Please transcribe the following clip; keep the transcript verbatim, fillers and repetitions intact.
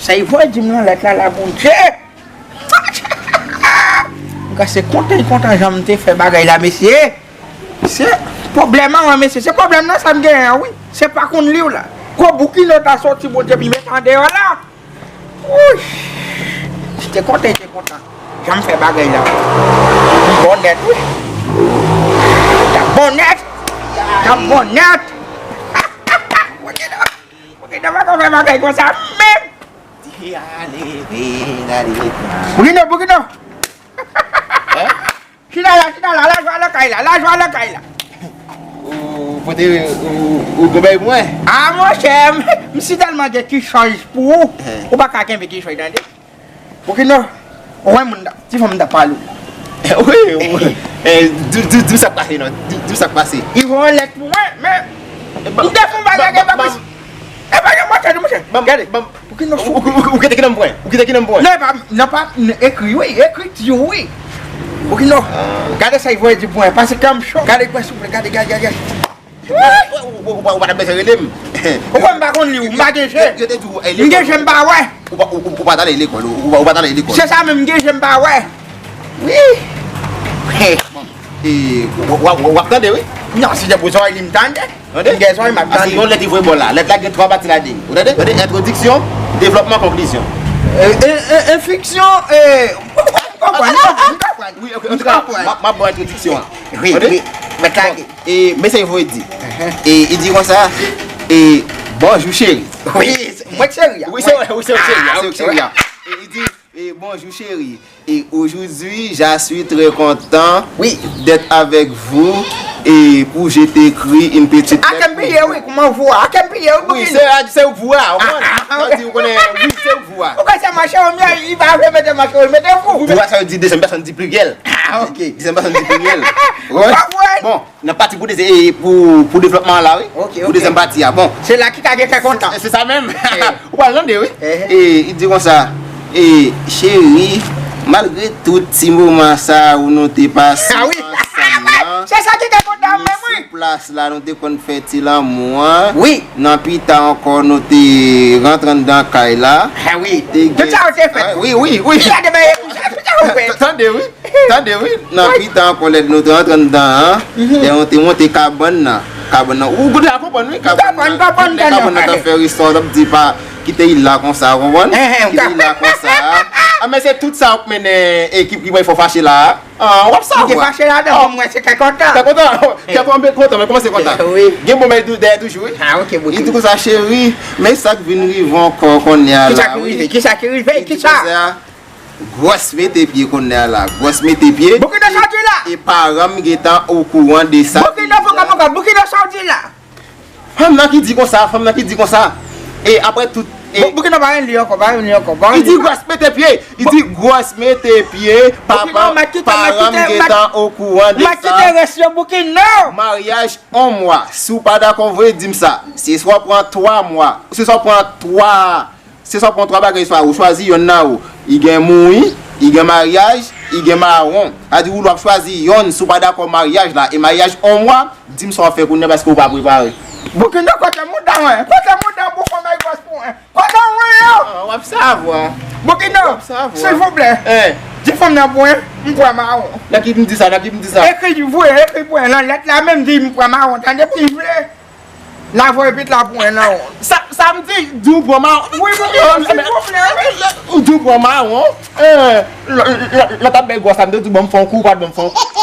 Sa e voye di m nan lèt la, la, Bondye. Mwen ka se kontan, kontan jan m te fè bagay la, mesye. Se pwoblèm an, wi, mesye. Se pwoblèm nan sa m genyen an, wi. Se pa konn li w la. Gwo boukino ta soti, Bondye, pi met andeyò la. Wouy! Li te kontan, li te kontan. Jan m fè bagay la. M bon nèt, wi. T ap bon nèt. T ap bon nèt. Boukido, Boukido pa ka fè bagay konsa menm. Di ale, vin ale. Boukido, Boukido. Chita la, chita la, lajwa lakay la, lajwa lakay la. Ou pote, ou, ou gon bagay pou mwen? A, monchè, m, m si tèlman gen kichòy pou ou, ou pa ka kenbe kichòy, tande. Boukido, ou wè moun nan, ti fanm nan pale w la. Wi, wi. Eh, di, di, di sa k pase non, di, di sa k pase. Li voye lèt pou mwen, men m te fè yon bagay, e pa posib. E pa yon mòso, monchè. Gade. Boukido, ou, ou, ou, ou kite ki nan pwen? Ou kite ki nan pwen? Non, e pa, non, pa, ekri, wi, ekriti, wi. Boukido, gade sa li voye di pou mwen, pase kè m cho. Gade, gade, souple, gade, gade, gade. Ou, ou, ou, ou pa t ap bezwen rele m. Ou kwè m pa konn li, ou, m pa gen je. Yo te di w, eh, m gen je, m pa wè. Ou pa, ou, ou, ou pa t ale lekòl, ou, ou pa t ale lekòl. Se sa menm, m gen je, m pa wè. Wi. Bon. E, w, w, w, w ap tande, wi. Non, si se pou zòrèy li, m tande. Tande? M gen zòrèy, m ap tande. Paske yon lèt li voye ba w la. Lèt la gen twa pati ladan l. Ou tande? Tande, entwodiksyon, devlòpman, konklizyon. E, e, e, enfiksyon, e, m konprann, m konprann, m konprann. Wi, ok, antouka, m ap, m ap ba w entwodiksyon an. Wi, wi. Mèt lage. E, men sa li voye di. E, li di konsa, e, bonjou, cheri. Wi, se, mwen k cheri a. Wi, se, wi, se w k cheri a, wi, se w k cheri a. E, li di, e, bonjou, cheri. Et aujourd'hui, je suis très content, oui, d'être avec vous et pour je t'écris une petite lettre. Ake m piye, wi, kòman vou a? Ake m piye, wi, wi, se, se vou a, ou konprann? Sa di, ou konnen, wi, se vou a. Ou konnen se mache, ou mye, li pa vle mete mache, ou mete vou. Vou a, sa vle di dezyèm pèsòn di pliryèl. Ah, ok. Dezyèm pèsòn di pliryèl. Wi. Bon. N ap pati pou de, e, pou, pou devlòpman an la, wi. Ok, ok. Pou dezyèm pati a. Bon. Se la ki ka gen kè kontan. Se, se sa menm. Ou pral tande, wi. E, li di konsa, e, cheri, malgre tout ti moman sa a ou nou te pase ansanm nan, se sa ki te kontan menm, wi. Sou plas la, nou te konn fè ti lanmou an. Wi. Nan pita ankò, nou te rantre anndan kay la. Ah, wi. Tout sa yo te fèt. Wi, wi, wi. Gade, men, tout sa yo fèt. Tande, wi. Tande, wi. Nan pita ankò, lè nou te rantre anndan an, lè nou te monte kabann nan. Kabann nan, ou deja konprann, wi. Kabann nan, kabann nan, kabann nan t ap fè ristò, t ap di pa kite il la konsa, ou konprann? Kite il la konsa. Ah, men se tout sa w ap mennen ekip ki bay fò fache la a. Ah, w ap sa, w ap fache ladan, mwen se kè kontan. Kè kontan. Kè kontan, men kòmanse kontan. Wi. Gen bon bagay dèyè toujou, wi. Ah, ok, bon. Li di konsa, cheri, men sa k vin rive ankò kounye a la, wi. Kisa ki rive? Kisa ki rive? Kisa? Gwòs mete pye kounye a la. Gwòs mete pye. Boukido, sa w di la? E paran m gentan okouran de sa. Boukido, fò kòman, Boukido, sa w di la? Fanm nan ki di konsa, fanm nan ki di konsa. E apre tout, e Boukido, pa rele li ankò, pa rele li ankò, pa rele li ankò. Li di gwòs mete pye. Li di gwòs mete pye. Papa, paran m gentan okouran de sa. Maryaj yon mwa. Si w pa dakò, voye di m sa. Se swa pran twa mwa. Se swa pran twa Se sa w pran twa bagay sa, ou chwazi yonn nan yo. Li gen mouri, li gen maryaj, li gen mawon. Sa di ou dwe ap chwazi yonn si w pa dakò maryaj la. E maryaj yon mwa, di m sa w ap fè kounye a paske ou pa prepare. Boukido, kote mouda mwen? Kote mouda pou fè maryaj pou mwen? Kote mwen yo? Ah, w ap savwa. Boukido, w ap savwa. Silvouplè. Di fanm nan pou mwen, m pran mawon. Nan ki m di sa, nan ki m di sa? Ekri, voye, ekri pou mwen nan lèt la menm, di m pran mawon, tande, si vle. N a voye pit la pou mwen nan. Sa, sa m di, di w pran mawon. Wi, wi, wi, silvouplè, wi. Ou di w pran mawon. Eh, lè, lè, lè w t ap bay gwòs la, m te di w ban m fè yon kou, ou pa t ban m fè yon kou.